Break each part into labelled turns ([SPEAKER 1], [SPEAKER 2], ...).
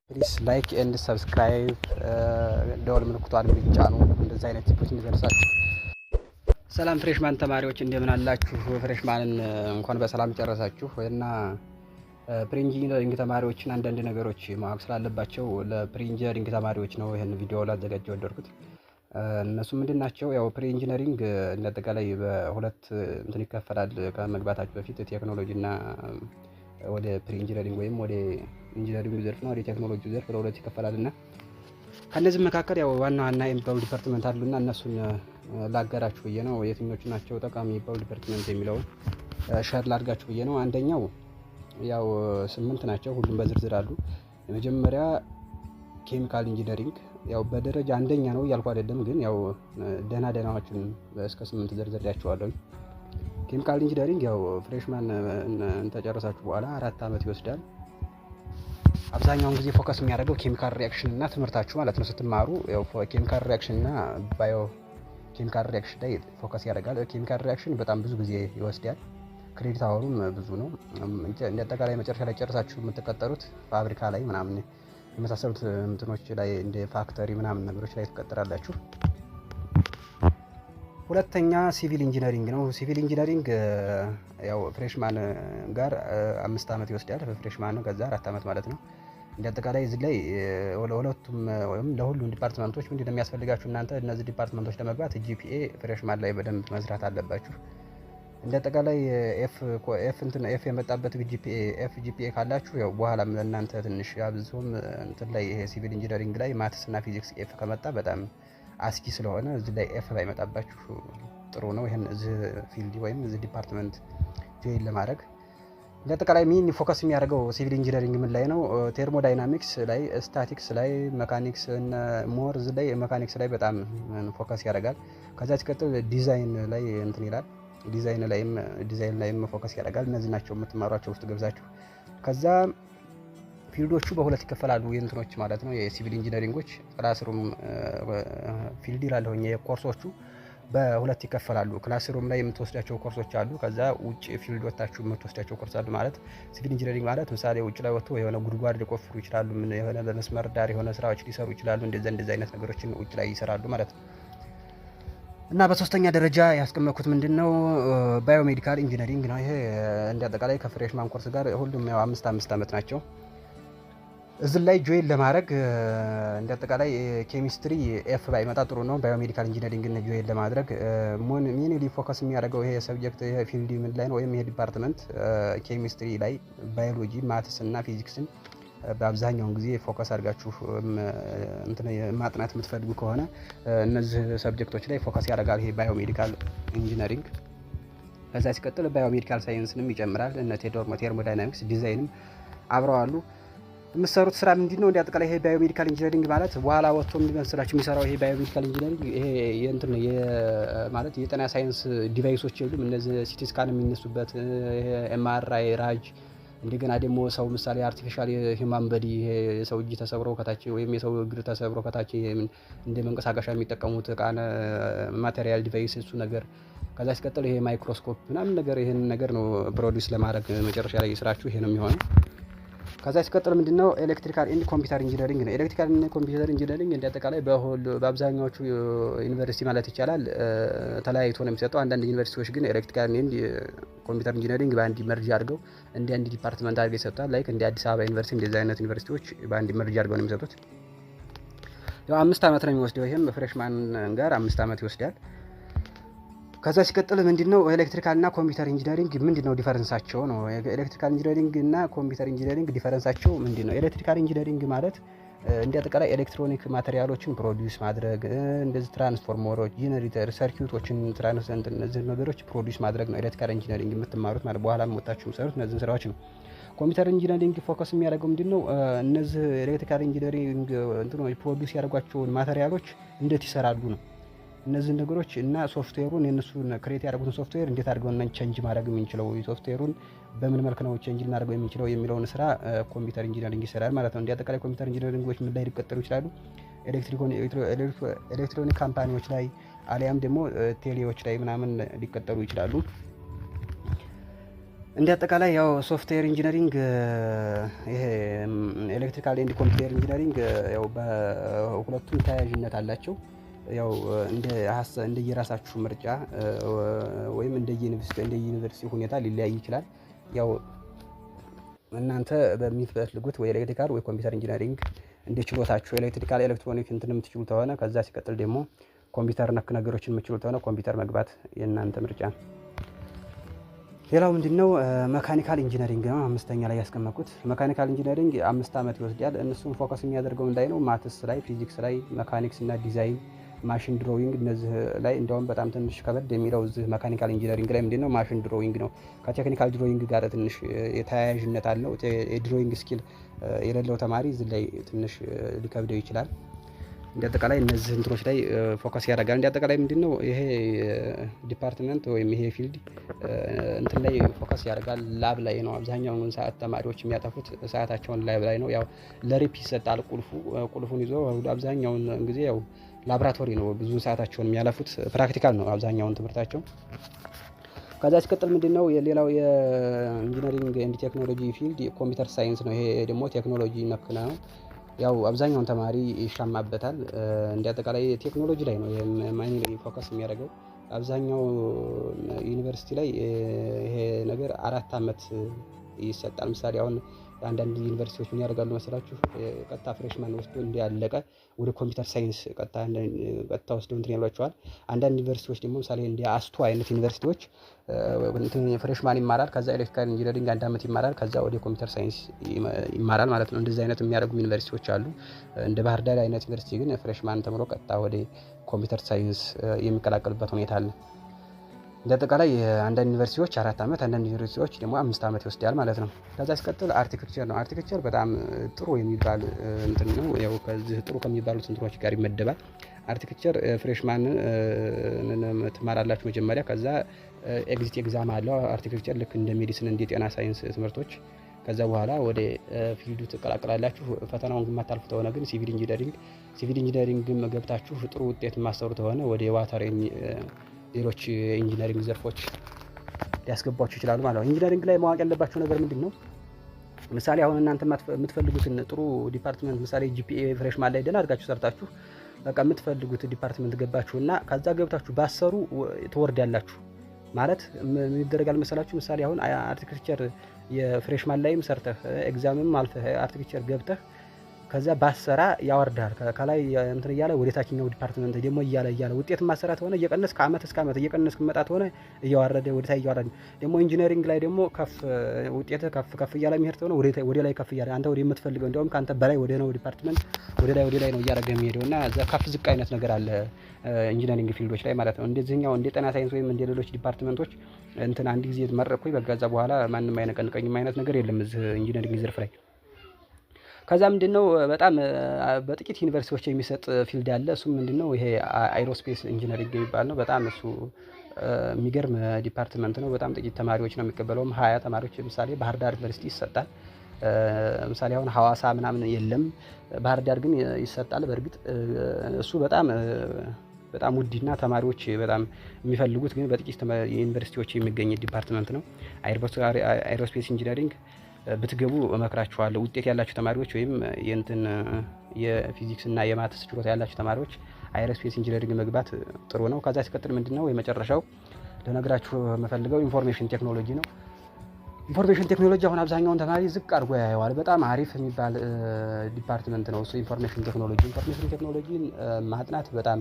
[SPEAKER 1] Please like and subscribe፣ ደወል ምልክቷን ቢጫኑ እንደዚህ አይነት tip ኦች እንዲደርሳችሁ። ሰላም freshman ተማሪዎች፣ እንደምን አላችሁ? Freshman ን እንኳን በሰላም ጨረሳችሁ። እና pre engineering ተማሪዎችን አንዳንድ ነገሮች ማወቅ ስላለባቸው ለ pre engineering ተማሪዎች ነው ይህን ቪዲዮ ላዘጋጅ የወደድኩት። እነሱ ምንድን ናቸው? ያው pre engineering እንደ አጠቃላይ በሁለት እንትን ይከፈላል። ከመግባታችሁ በፊት ቴክኖሎጂ እና ወደ pre engineering ወይም ወደ engineering ዘርፍ ነው ወደ ቴክኖሎጂ ዘርፍ ለሁለት ይከፈላል። እና ከእነዚህ መካከል ያው ዋና ዋና የሚባሉ department አሉና እነሱን ላጋራችሁ ብዬ ነው። የትኞቹ ናቸው ጠቃሚ የሚባሉ department የሚለውን share ላድርጋችሁ ብዬ ነው። አንደኛው ያው ስምንት ናቸው፣ ሁሉም በዝርዝር አሉ። የመጀመሪያ chemical engineering፣ ያው በደረጃ አንደኛ ነው እያልኩ አይደለም፣ ግን ያው ደህና ደህናዎቹን እስከ ስምንት ዘርዝሬያቸዋለሁ። Chemical engineering ያው freshman ተጨረሳችሁ በኋላ 4 ዓመት ይወስዳል። አብዛኛውን ጊዜ focus የሚያደርገው chemical reaction እና ትምህርታችሁ ማለት ነው። ስትማሩ ያው chemical reaction እና bio chemical reaction ላይ focus ያደርጋል። Chemical reaction በጣም ብዙ ጊዜ ይወስዳል። Credit hour ኡም ብዙ ነው። እንደ አጠቃላይ መጨረሻ ላይ ጨርሳችሁ የምትቀጠሩት ፋብሪካ ላይ ምናምን የመሳሰሉት እንትኖች ላይ፣ እንደ factory ምናምን ነገሮች ላይ ትቀጠራላችሁ። ሁለተኛ civil engineering ነው። Civil engineering ያው freshman ጋር 5 ዓመት ይወስዳል። Freshman ከዛ 4 ዓመት ማለት ነው። እንደ አጠቃላይ እዚህ ላይ ለሁለቱም ወይም ለሁሉም department ኦች ምንድን ነው የሚያስፈልጋችሁ? እናንተ እነዚህ department ኦች ለመግባት GPA freshman ላይ በደንብ መስራት አለባችሁ። እንደ አጠቃላይ F F እንትን F የመጣበት GPA፣ F GPA ካላችሁ ያው በኋላም ለእናንተ ትንሽ አብዝቶም እንትን ላይ ይሄ civil engineering ላይ maths እና physics F ከመጣ በጣም አስጊ ስለሆነ እዚህ ላይ F ባይመጣባችሁ ጥሩ ነው። ይሄን እዚህ field ወይም እዚህ department join ለማድረግ እንደ አጠቃላይ main focus የሚያደርገው civil engineering ምን ላይ ነው? Thermodynamics ላይ፣ ስታቲክስ ላይ፣ mechanics more ላይ፣ mechanics ላይ በጣም focus ያደርጋል። ከዛ ሲቀጥል ዲዛይን ላይ እንትን ይላል። ዲዛይን ላይም focus ያደርጋል። እነዚህ ናቸው የምትማሯቸው ውስጥ ገብዛችሁ። ከዛ field ኦቹ በሁለት ይከፈላሉ፣ የእንትኖች ማለት ነው፣ የ civil engineering ኦች classroom field ይላለሁኝ። የኮርሶቹ በሁለት ይከፈላሉ። Classroom ላይ የምትወስዳቸው ኮርሶች አሉ። ከዛ ውጭ field ወጥታችሁ የምትወስዳቸው ኮርስ አሉ። ማለት civil engineering ማለት ምሳሌ ውጭ ላይ ወጥቶ የሆነ ጉድጓድ ሊቆፍሩ ይችላሉ። ምን የሆነ በመስመር ዳር የሆነ ስራዎች ሊሰሩ ይችላሉ። እንደዛ እንደዛ አይነት ነገሮችን ውጭ ላይ ይሰራሉ ማለት ነው። እና በሶስተኛ ደረጃ ያስቀመጥኩት ምንድን ነው? Biomedical engineering ነው። ይሄ እንደ አጠቃላይ ከ freshman course ጋር ሁሉም ያው አምስት አምስት ዓመት ናቸው። እዚህ ላይ join ለማድረግ እንደ አጠቃላይ chemistry F ባይመጣ ጥሩ ነው። Biomedical engineering ን join ለማድረግ mainly focus የሚያደርገው ይሄ subject፣ ይሄ field ምን ላይ ነው? ወይም ይሄ department ኬሚስትሪ ላይ፣ ባዮሎጂ፣ maths እና ፊዚክስን በአብዛኛውን ጊዜ focus አድርጋችሁ እንትን ማጥናት የምትፈልጉ ከሆነ እነዚህ subject ኦች ላይ focus ያደርጋል ይሄ biomedical engineering። ከዛ ሲቀጥል biomedical science ንም ይጨምራል። እነ thermodynamics፣ design ም አብረው አሉ። የምትሰሩት ስራ ምንድን ነው? እንደ አጠቃላይ ይሄ biomedical engineering ማለት በኋላ ወጥቶ ምን መሰላችሁ የሚሰራው? ይሄ biomedical engineering ይሄ የእንትን ማለት የጤና ሳይንስ device ኦች የሉም? እነዚህ CT scan የሚነሱበት፣ MRI፣ ራጅ፣ እንደገና ደግሞ ሰው ምሳሌ artificial human body፣ ይሄ የሰው እጅ ተሰብሮ ከታች ወይም የሰው እግር ተሰብሮ ከታች እንደ መንቀሳቀሻ የሚጠቀሙት እቃ material device እሱ ነገር። ከዛ ሲቀጥል ይሄ ማይክሮስኮፕ ምናምን ነገር፣ ይሄን ነገር ነው produce ለማድረግ። መጨረሻ ላይ ስራችሁ ይሄ ነው የሚሆነው። ከዛ ሲቀጥል ምንድነው? Electrical and computer engineering ነው። Electrical and computer engineering እንደ አጠቃላይ በአብዛኛዎቹ ዩኒቨርሲቲ ማለት ይቻላል ተለያይቶ ነው የሚሰጠው። አንዳንድ ዩኒቨርሲቲዎች ግን electrical and computer engineering በአንድ merge አድርገው እንደ አንድ department አድርገው ይሰጡታል። Like እንደ አዲስ አበባ ዩኒቨርሲቲ እንደዚህ አይነት ዩኒቨርሲቲዎች በአንድ merge አድርገው ነው የሚሰጡት። ያው 5 ዓመት ነው የሚወስደው። ይሄም freshman ጋር 5 ዓመት ይወስዳል። ከዛ ሲቀጥል ምንድነው? Electrical እና computer engineering ምንድነው difference ኣቸው ነው። Electrical engineering እና computer engineering difference ኣቸው ምንድነው? Electrical engineering ማለት እንደ አጠቃላይ electronic material ኦችን produce ማድረግ፣ እንደዚህ ትራንስፎርመሮች፣ ጄኔሬተር፣ circuit ኦችን፣ ትራንስ እነዚህ ነገሮች produce ማድረግ ነው። Electrical engineering የምትማሩት ማለት በኋላም ወጣችሁ የምትሰሩት እነዚህን ስራዎች ነው። Computer engineering focus የሚያደርገው ምንድነው? እነዚህ electrical engineering እንትኖች produce ያደረጓቸውን material ኦች እንዴት ይሰራሉ ነው። እነዚህን ነገሮች እና ሶፍትዌሩን፣ የእነሱን create ያደረጉትን ሶፍትዌር እንዴት አድርገው change ማድረግ የምንችለው፣ ሶፍትዌሩን በምን መልክ ነው change ልናደርገው የምንችለው የሚለውን ስራ computer engineering ይሰራል ማለት ነው። እንደ አጠቃላይ computer engineering ኦች ምን ላይ ሊቀጠሩ ይችላሉ? Electronic company ዎች ላይ አሊያም ደግሞ ቴሌዎች ላይ ምናምን ሊቀጠሩ ይችላሉ። እንደ አጠቃላይ ያው software engineering፣ ይሄ electrical and computer engineering ያው በሁለቱም ተያያዥነት አላቸው። ያው እንደ እንደየራሳችሁ ምርጫ ወይም እንደ ዩኒቨርሲቲ ሁኔታ ሊለያይ ይችላል። ያው እናንተ በሚፈልጉት ወይ electrical ወይ computer engineering እንደ ችሎታችሁ electrical electronic እንትን የምትችሉ ከሆነ፣ ከዛ ሲቀጥል ደግሞ ኮምፒውተር ነክ ነገሮችን የምትችሉ ከሆነ ኮምፒውተር መግባት የእናንተ ምርጫ ነው። ሌላው ምንድነው? Mechanical engineering ነው አምስተኛ ላይ ያስቀመጥኩት። Mechanical engineering 5 ዓመት ይወስዳል። እነሱም focus የሚያደርገው ላይ ነው maths ላይ፣ ፊዚክስ ላይ፣ mechanics እና design፣ machine drawing እነዚህ ላይ። እንደውም በጣም ትንሽ ከበድ የሚለው እዚህ mechanical engineering ላይ ምንድነው machine drawing ነው። ከ technical drawing ጋር ትንሽ የተያያዥነት አለው። የ drawing skill የሌለው ተማሪ እዚህ ላይ ትንሽ ሊከብደው ይችላል። እንደ አጠቃላይ እነዚህ እንትኖች ላይ focus ያደርጋል። እንደ አጠቃላይ ምንድነው ይሄ department ወይም ይሄ field እንትን ላይ focus ያደርጋል። Lab ላይ ነው አብዛኛውን ሰዓት ተማሪዎች የሚያጠፉት፣ ሰዓታቸውን lab ላይ ነው። ያው ለ rep ይሰጣል ቁልፉ፣ ቁልፉን ይዞ አብዛኛውን ጊዜ ያው ላብራቶሪ ነው ብዙ ሰዓታቸውን የሚያለፉት፣ practical ነው አብዛኛውን ትምህርታቸው። ከዛ ሲቀጥል ምንድነው የሌላው የ engineering and technology field computer science ነው። ይሄ ደግሞ ቴክኖሎጂ ነክ ነው። ያው አብዛኛውን ተማሪ ይሻማበታል። እንደ አጠቃላይ ቴክኖሎጂ ላይ ነው mainly focus የሚያደርገው። አብዛኛው ዩኒቨርሲቲ ላይ ይሄ ነገር 4 አመት ይሰጣል። ምሳሌ አሁን አንዳንድ ዩኒቨርሲቲዎች ምን ያደርጋሉ መሰላችሁ? ቀጥታ freshman ወስዶ እንዳለቀ ወደ computer science ቀጥታ ወስደው እንትን ያሏቸዋል። አንዳንድ ዩኒቨርሲቲዎች ደግሞ ምሳሌ እንደ አስቱ አይነት ዩኒቨርሲቲዎች freshman ይማራል፣ ከዛ electrical engineering አንድ አመት ይማራል፣ ከዛ ወደ computer science ይማራል ማለት ነው። እንደዚህ አይነት የሚያደርጉ ዩኒቨርሲቲዎች አሉ። እንደ ባህር ዳር አይነት ዩኒቨርሲቲ ግን freshman ተምሮ ቀጥታ ወደ computer science የሚቀላቀልበት ሁኔታ አለ። እንደ አጠቃላይ አንዳንድ ዩኒቨርሲቲዎች 4 አመት፣ አንዳንድ ዩኒቨርሲቲዎች ደግሞ 5 አመት ይወስዳል ማለት ነው። ከዛ ሲቀጥል architecture ነው። Architecture በጣም ጥሩ የሚባል እንትን ነው። ያው ከዚህ ጥሩ ከሚባሉት እንትኖች ጋር ይመደባል። Architecture freshman ትማራላችሁ መጀመሪያ፣ ከዛ exit exam አለው። Architecture ልክ እንደ medicine፣ እንደ ጤና ሳይንስ ትምህርቶች፣ ከዛ በኋላ ወደ field ኡ ትቀላቀላላችሁ። ፈተናውን የማታልፉ ከሆነ ግን civil engineering፣ civil engineering ም ገብታችሁ ጥሩ ውጤት የማትሰሩ ከሆነ ወደ water፣ ሌሎች የ engineering ዘርፎች ሊያስገቧችሁ ይችላሉ ማለት ነው። Engineering ላይ ማወቅ ያለባችሁ ነገር ምንድን ነው? ምሳሌ አሁን እናንተ የምትፈልጉትን ጥሩ department፣ ምሳሌ GPA freshman ላይ ደህና አድርጋችሁ ሰርታችሁ በቃ የምትፈልጉት department ገባችሁና ከዛ ገብታችሁ ባትሰሩ ትወርዳላችሁ። ማለት ምን ይደረጋል መሰላችሁ? ምሳሌ አሁን architecture የ freshman ላይም ሰርተህ exam ም አልፈህ architecture ገብተህ ከዛ ባትሰራ ያወርዳል። ከላይ እንትን እያለ ወደ ታችኛው department ደግሞ እያለ እያለ ውጤት ማትሰራ ከሆነ እየቀነስ ከአመት እስከ አመት እየቀነስክ መጣ ከሆነ እያዋረደ ወደ ታች እያወረደ፣ ደግሞ engineering ላይ ደግሞ ከፍ ውጤትህ ከፍ ከፍ እያለ የሚሄድ ከሆነ ወደ ላይ ከፍ እያለ አንተ ወደ የምትፈልገው፣ እንዲያውም ከአንተ በላይ ወደ ነው department ወደ ላይ ነው እያደረገ የሚሄደው እና እዛ ከፍ ዝቅ አይነት ነገር አለ engineering field ኦች ላይ ማለት ነው። እንደዚህኛው እንደ ጤና ሳይንስ ወይም እንደ ሌሎች department ኦች እንትን አንድ ጊዜ መረቅኩኝ በቃ ከዛ በኋላ ማንም አይነቀንቀኝም አይነት ነገር የለም እዚህ engineering ዘርፍ ላይ። ከዛ ምንድነው በጣም በጥቂት ዩኒቨርሲቲዎች የሚሰጥ field አለ። እሱም ምንድነው ይሄ aerospace engineering የሚባል ነው። በጣም እሱ የሚገርም department ነው። በጣም ጥቂት ተማሪዎች ነው የሚቀበለውም፣ 20 ተማሪዎች ለምሳሌ ባህር ዳር ዩኒቨርሲቲ ይሰጣል። ለምሳሌ አሁን ሀዋሳ ምናምን የለም። ባህር ዳር ግን ይሰጣል። በእርግጥ እሱ በጣም በጣም ውድና ተማሪዎች በጣም የሚፈልጉት ግን በጥቂት ዩኒቨርሲቲዎች የሚገኝ department ነው። Aerospace engineering ብትገቡ እመክራችኋለሁ። ውጤት ያላችሁ ተማሪዎች ወይም የእንትን የፊዚክስ እና የ maths ችሎታ ያላችሁ ተማሪዎች aerospace engineering መግባት ጥሩ ነው። ከዛ ሲቀጥል ምንድነው የመጨረሻው ልነግራችሁ የምፈልገው information technology ነው። Information technology አሁን አብዛኛውን ተማሪ ዝቅ አድርጎ ያየዋል። በጣም አሪፍ የሚባል department ነው እሱ information technology። Information technology ን ማጥናት በጣም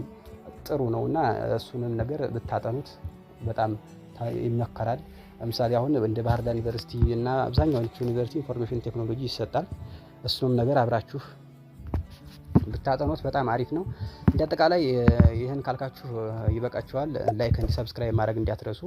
[SPEAKER 1] ጥሩ ነው እና እሱንም ነገር ብታጠኑት በጣም ይመከራል። ለምሳሌ አሁን እንደ ባህር ዳር ዩኒቨርሲቲ እና አብዛኛዎቹ ዩኒቨርሲቲ information technology ይሰጣል። እሱንም ነገር አብራችሁ ብታጠኑት በጣም አሪፍ ነው። እንደ አጠቃላይ ይህን ካልካችሁ ይበቃችኋል። Like and subscribe ማድረግ እንዳትረሱ።